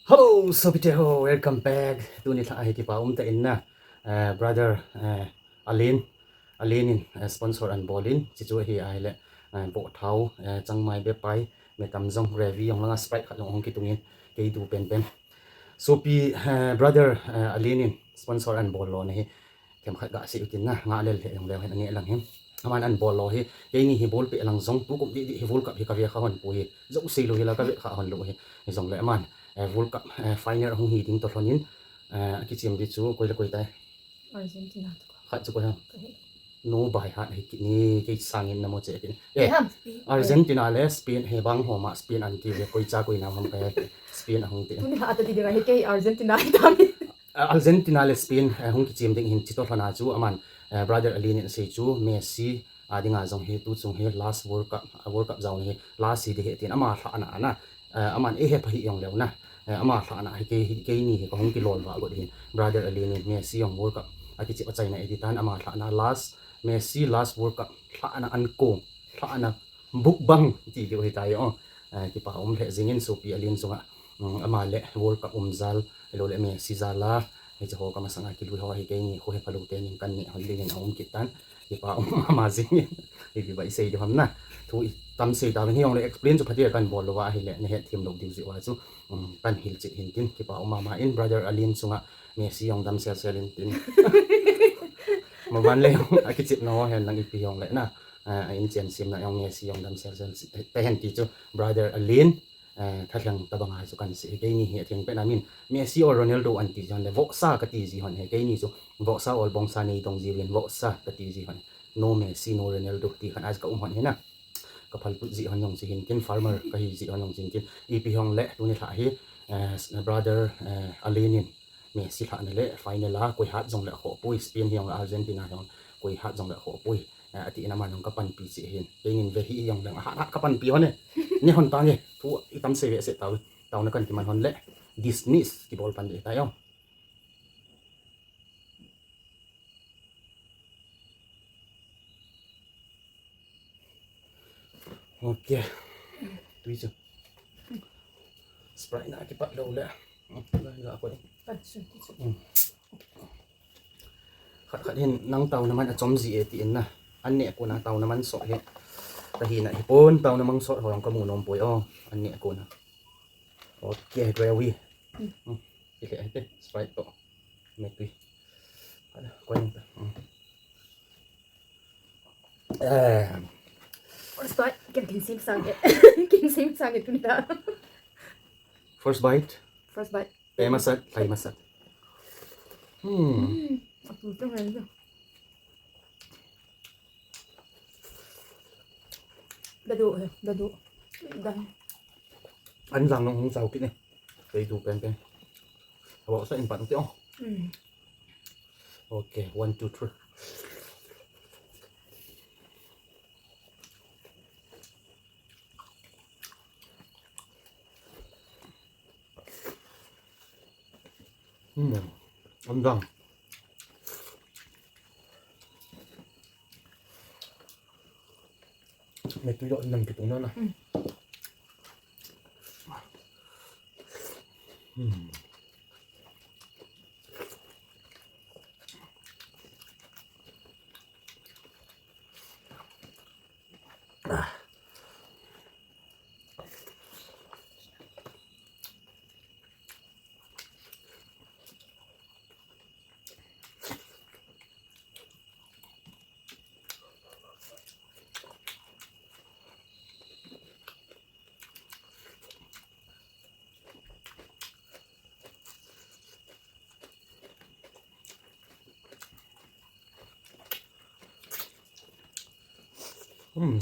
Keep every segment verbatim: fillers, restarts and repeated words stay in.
Hello, sopite ho, welcome back. Tuni lha hi kipa um tah in na, eh, brother, eh, Alin, Alin in, eh, sponsor ahin bol in, chuchu hi ahile, eh, bohthao, eh, changmai, bepai, metam jong, gravy jong langa Sprite khat jong hung kitung in, kei du penpen. Sopi, eh, brother, eh, Alin in sponsor ahin bol lona hi, themkhat gasei utin na, ngah lel lheh jong leu hen aneh lang hi. Aman ahin bol lo hi, keini hi bol peh lang jong, tukum didi hi World Cup hi kave kha hon poi hi, jouse lou hi la kave kha hon lou hi, hijongle aman, eh, World Cup, eh, final ahung hi ding toh lhon in, eh, akichem di chu, koi le koi tai. Argentina chu. Khat chu koi ham? Ka he. No by heart hi kini, kei sangin namo che kini. Eh, Argentina le Spain hi bang homa Spain anti ve, koi cha koi nam ham ka he, Spain ahung ti. Tuni lha tah ti dinga hi kei Argentina hi tami. Ah, Argentina le Spain, eh, hung kichem ding hin chutoh lhona chu aman, eh, brother Alin in asei chu Messi, a dinga jong hi tuchung hi last World Cup, ah, World Cup jong hi last hi di hi tin ama lhahna ana, eh, aman eihepha hi jong leu na, eh, ama lhahna hi kei, keini hi kahung kilolva got hin brother Alin in Messi jong World Cup akichep achaina e ti tan ama lhahna last, Messi last World Cup lhahna ankong, lhahna bukbang ti diu hi tai o. Eh, kipa um lheh jingin sopi Alin chunga, um, ama le World Cup um jal, ahilou le Messi jal a, hiche ho kamasanga kilui ho hi keini kho hepha lou tenin kaneh hon dingin aum kit tan. Kipa um mama jingin, ipi ba isei diu ham na. Thu itam sei tauvin hijongle explain chu phatea kahin bol louva ahile, nahet them lou diu jeh uva chu, um, kahin hilchet hin tin, kipa um mama in brother Alin chunga Messi jong dam sel sel in tin. Maban le jong akichepna ho hen lang ipi jongle na. Ah, a inchen semna jong Messi jong dam sel sel tahen ti chu brother Alin, eh, thalheng tabanga chu kahin sei hi, keini hi atheng pen amin Messi or Ronaldo anti jong le vohsa kati ji hon hi, keini chu vohsa or bongsa nei dong jiuvin vohsa kati ji hon. No Messi, no Ronaldo ti khan a kaum hon hi na. Kaphalput ji hon jong chi hin tin, farmer kahi ji hon jong chi hin tin. Ipi jongle tuni lha hi, eh, brother, eh, Alin in Messi lhahna le final a koi hat jongle akhoh poi, Spain hijongle Argentina hijongle koi hat jongle akhoh poi, eh, atin aman jong kapanpi cheh hin. Keinin ve hih jongle ahat hat kapanpi hon e. Ne hon tange, thu itam sei ve se tau, taona kahin kiman hon le. Dismiss kibol pan ding tai o. Ok. Tui chu. Sprite na kipat lou le. Hmm, la, la, koi. Khat khat hin nang taona man achom ji e tin na. An neh kona taona man sot hi. Tahina hipon taona man sot ho jong kamu nom poi o. An neh kona. Ok, gravy. Hmm. Kile hite, Sprite toh. Metui. Ala, koi nang ta. Hmm. Eh. First bite, ken kin sim sang e. Kin sim sang e tuni ta. First bite. First bite. Pe masat, pai masat. Hmm. Hmm. Atu tu ngai tu. Dadu, eh, dadu. Dan. An lang nong hung sao kit ne. Kei tu pen pen. Abo sa in pan ti o. Hmm. Ok, one, two, three. Hmm. An dang. Metui lo nang kitung na na. Hmm. Hmm. Ah. Hmm.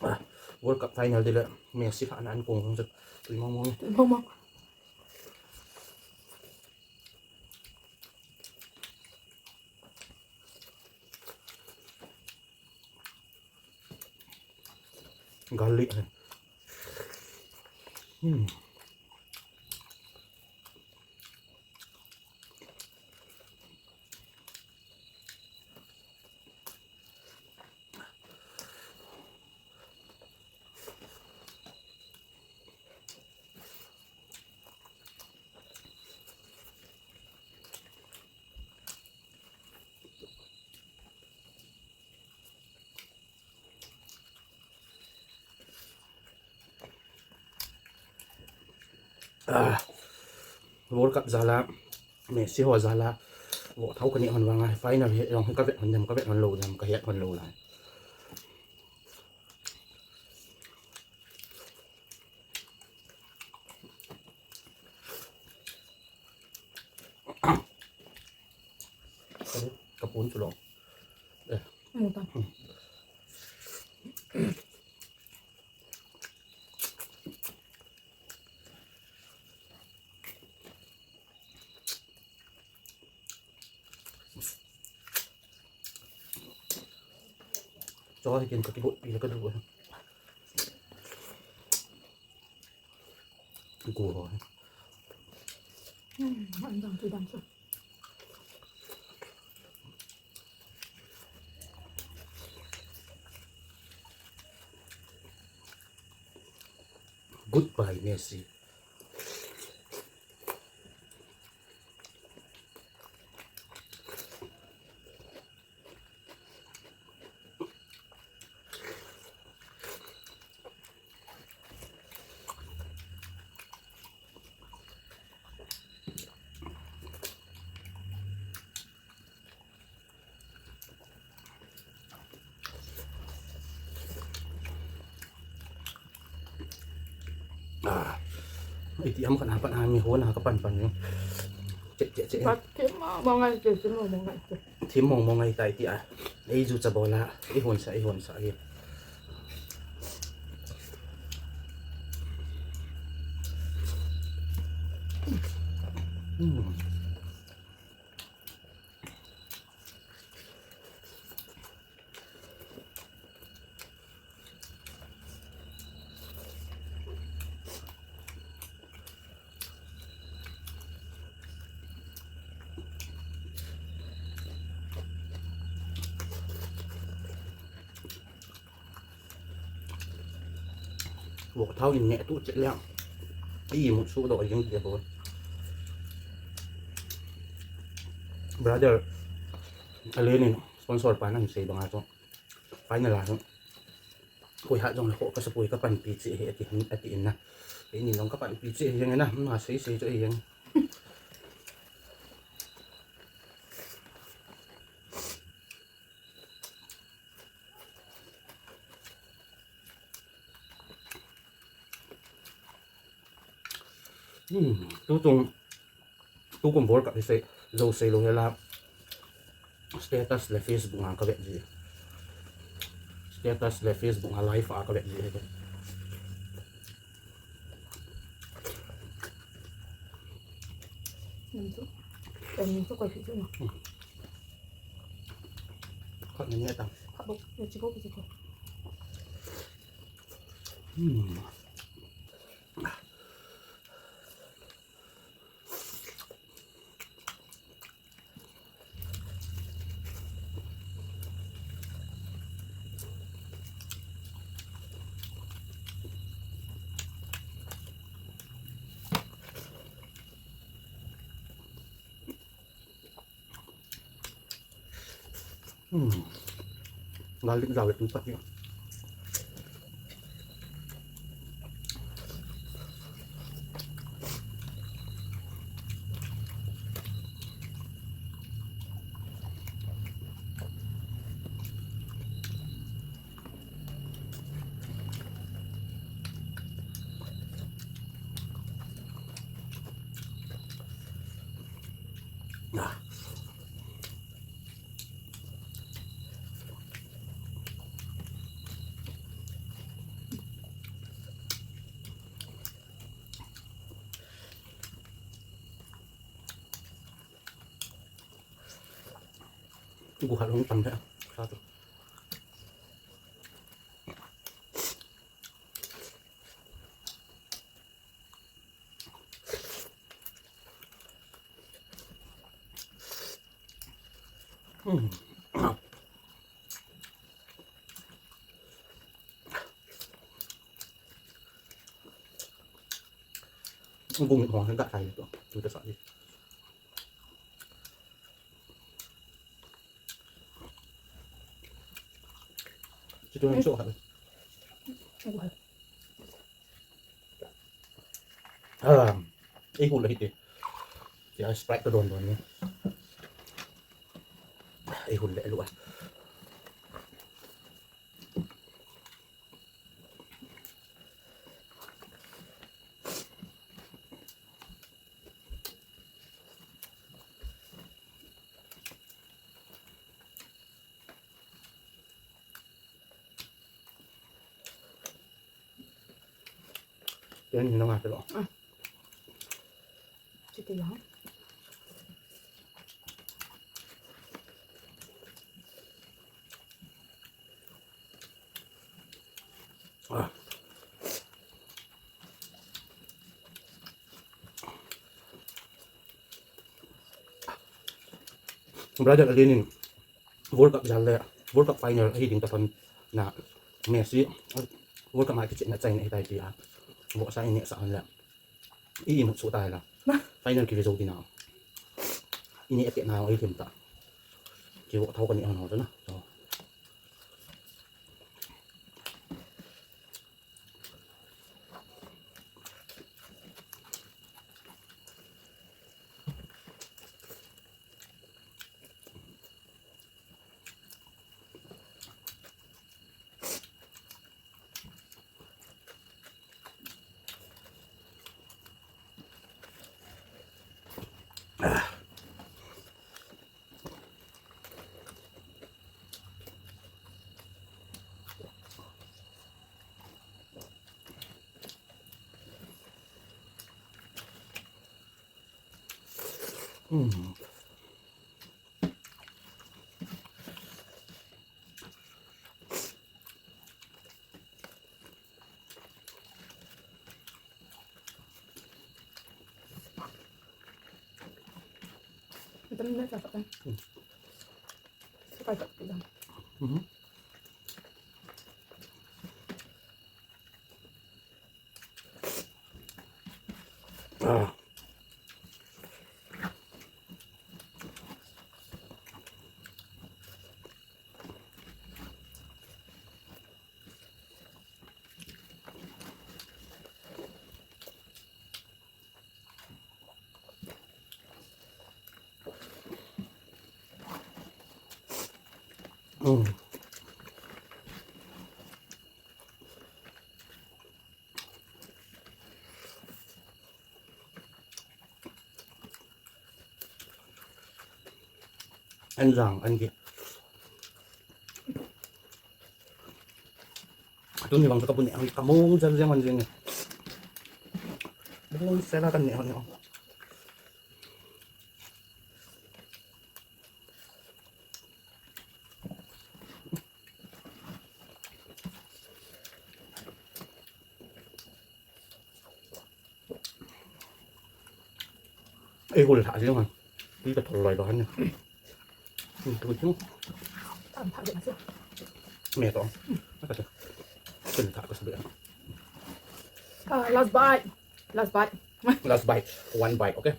Ah, World Cup final dile Messi lhahna ankong jong chu tui mong mong. Tui mong mong. Garlic. Hmm. Ah, World Cup jal a, Messi ho jal a, vohthao kaneh hon vang a, final hi jong hi kavet hon dem, kavet hon lou dem, kahet hon lou lai. Kapun chu lo. Eh. Ano ta? Cho hi ken ka kibot pi la ka du. Go ho. Hmm, an dang chu dang chu. Goodbye, Messi. Ah, iti am khat na pat na mi hon na ka pan pan ni. Che, che, che. Pat thim mong mong ngai che, thim mong mong ngai che. Thim mong mong ngai tai ti a. Ei ju cha bola, ei hon sa, ei hon sa, ei. Hmm. Vohthao in neh tu che le. I mu su do jing de bo. Brother, a le ni sponsor pa nang sei banga chu. Final a chu. Koi ha jong le ho ka sa poi ka panpi che he ati, ati in na. Keini jong ka panpi che he jeng na. Ma sei sei chu he jeng. Hmm, tutung, tukum bol ka sei, jo sei lo hela. Status le Facebook a ka vet ji. Status le Facebook a live a ka vet ji. Nen chu. Nen chu koi chu na. Khat ni ne ta. Khat bok, ne chi bok chi ko. Hmm. Hmm. Garlic jao le tui pat ni. Gu hat hung tam the. Sa tu. Hmm. Gu mit hong hen ka sai to. Tu ta sa di. Situ hang so ha. Gu hat. Ah, Ei hul ahi ti. Tia Sprite ka don don ni. Ei hul le lu a. Yan, yun na nga, pero, ah. Sige lang. Ah. Brother Alin in World Cup jal le, World Cup final ahi ding ta thon na Messi, World Cup ma kichehna chaina ahi tai tia. Vohsa ineh sah hon le. I imut suh tai la. Final kive jou ding na. Ineh teh na jong ahi thim ta. Kivoh thao ka neh hon ho chu na. So. Mm. Ito na sa kape. Hmm. Sa kape lang. Mhm. Ah. Mm. An jang, an ki. Tuni vang ka bu neh hon, ka mong jal jeng hon jeng e. Bu sela ka neh hon. Ei hul tha jeng hon. Tui ka thol loi loi hon. Hmm, tui jeng. Tam tha jeng. Me to. Ka to. Tun tha ka sabi. Ah, last bite. Last bite. Last bite. One bite, okay?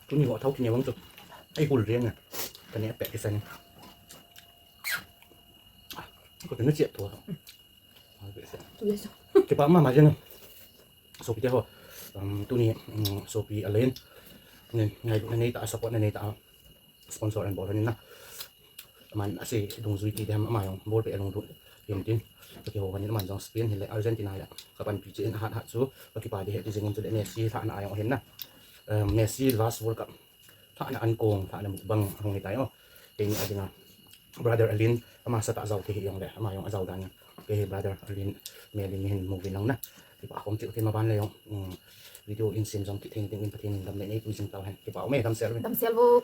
Tuni voh thao kine vang chu. Ei hul riang a. Ka neh peh kisa ni. Ko tena chiat thua. Tui sa. Kipa mama jeng. Sopi te ho. Um, tuni, um, sopi Alin. Nin, ngailutna nei ta, support na nei ta. Sponsor an bol hon in na. Aman ase dungjui ti dem ama jong bol peh a lunglut him tin. Ka kihou hon in aman jong Spain hile Argentina hile ka panpi cheh in ahat hat chu ka kipa ding ahi ti jeng in chule Messi lhahna a jong ahin na. Um, Messi last World Cup lhahna ankong, lhahna mukbang hung hi tai o. Keini a dinga Brother Alin ama sat a jao thei hih jongle ama jong ajao dan in. Kei hi Brother Alin, Melin hin movie lang na. Kipa khom cheh u tin maban le jong, um, video in sem jong kit thei ding in Pathen in dam le nei pui jing tau hen. Kipa u me, damsel u. Damsel u.